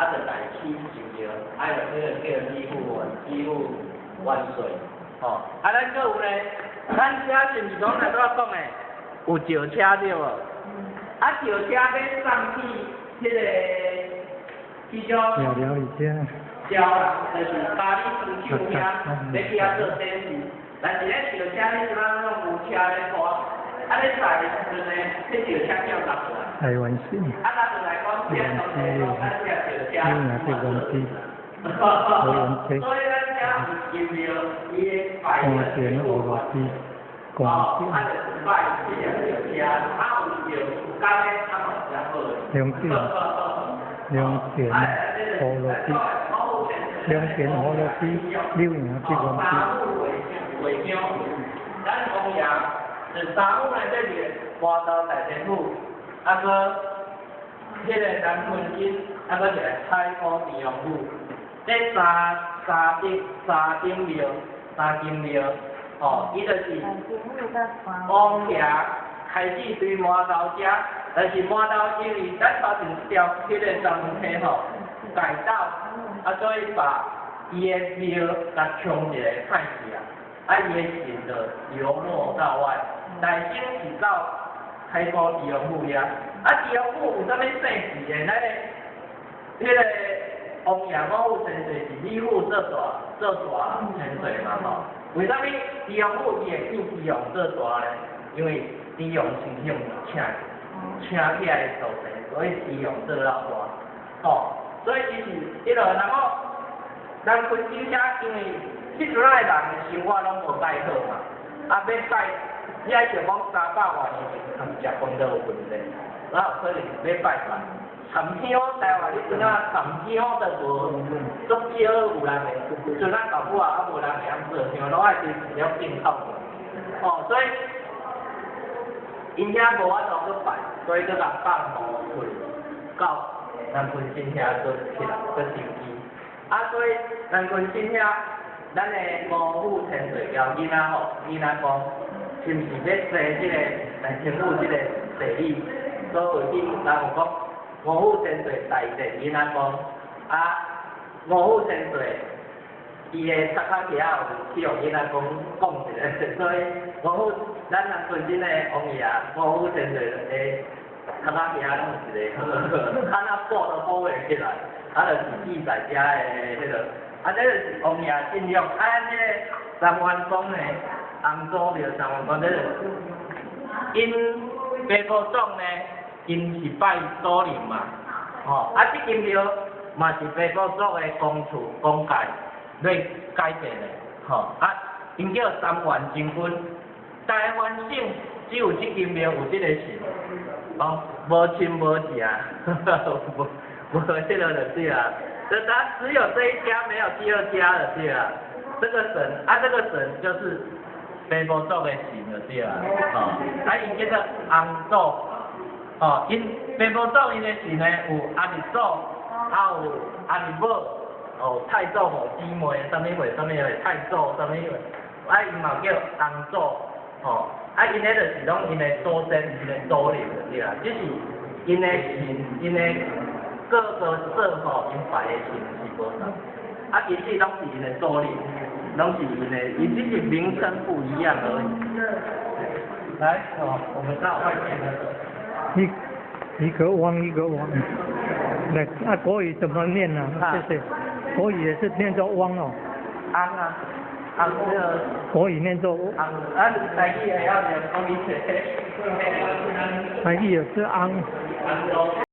啊，就來起神廟，啊，就彼個叫李富萬，李富萬歲，吼，啊，咱閣有咧，咱遮是毋是講來拄仔講的，有轎車對無？啊，轎車欲送去彼個彼種聊聊一下。招人，就是嘉里村手遐，欲去遐做展示。但是咧轎車彼陣仔攏有車咧拖，啊咧載的時陣呢，彼轎車叫落來。台灣線。啊，落來講，這當咱這轎車。你若是公司，所以咱遮有神廟，伊的拜光電俄羅斯，光電。啊，就是拜這個轎車，啊有轎有工的，啊嘛真好。兩電，兩電俄羅斯，兩電俄羅斯，柳營這公司。回鄉，咱王爺是三府呢，這是麻豆大天府，啊閣彼個南昆鎮，啊閣一個太古天王府，這三三間三間廟，三間廟，吼，伊就是王爺開始對麻豆遮，但是麻豆因為咱頭前這條彼個三門溪吼，改道，啊所以把伊的廟共沖一个歹去啊。啊，伊的神就流落到外，但先是到開埔地王府遐。啊，地王府有啥物姓氏的？咱的彼個王爺五府千歲是李富做大做大千歲嘛吼？為啥物地王府伊會變地王做大呢？因為地王是向請請起來的所在，所以地王做老大。吼，所以伊是彼落，然後南崑鎮遮因為彼陣仔的人生活攏無蓋好嘛，啊，欲拜，你愛想講300外年前食飯都有問題，哪有可能欲拜拜？參香台灣你陣仔參香都無，足少有人會，陣仔舊府啊，猶無人會曉做香，攏愛隨一了進口的。哦，所以𪜶遐無法度去拜，所以閣共放予去到南崑鎮遐閣起來閣登記。啊，所以南崑鎮遐，咱的五府千歲交囡仔吼，囡仔講，是毋是欲生這個大天府這個地理？所以有人有講五府千歲大殿囡仔講，啊，五府千歲伊的插卡仔有去予囡仔講講一下，所以五府咱南崑鎮的王爺五府千歲的插卡仔攏有一個，較若補都補袂起來，啊，就是記載遮的彼個。啊，這就是王爺信仰。啊，這個三元宮呢，洪祖廟三元宮，這個𪜶爸母祖呢，𪜶是拜祖靈嘛，吼，啊，這間廟嘛是爸母祖的公厝公界來改變的，吼，啊，𪜶叫三元真君，台灣省只有這間廟有這個神，哦，無親無情，無無這個就對啊。這他只有這一家，沒有第二家了，對啊。這個神啊，這個神就是爸母祖的神了，對啊。哦，啊，𪜶叫做洪祖，哦，𪜶爸母祖𪜶的神呢，有阿日祖，啊有阿日母，哦，太祖母姊妹，啥物貨，啥物貨，太祖，啥物貨，啊，𪜶嘛叫洪祖，哦，啊，𪜶彼就是攏𪜶的祖先，𪜶的祖靈，對啊，只是𪜶的神，𪜶的各個社吼，𪜶拜的神是無仝，啊，其實攏是𪜶的祖靈，攏是𪜶的，伊只是名稱不一樣而已。來，哦，我們到外面那個。一一個汪一個汪，來，啊，國語怎麼念呢？謝謝。國語也是念作汪哦。翁啊，翁這個。國語念作。翁，啊，台語會曉念國語。台語也是翁。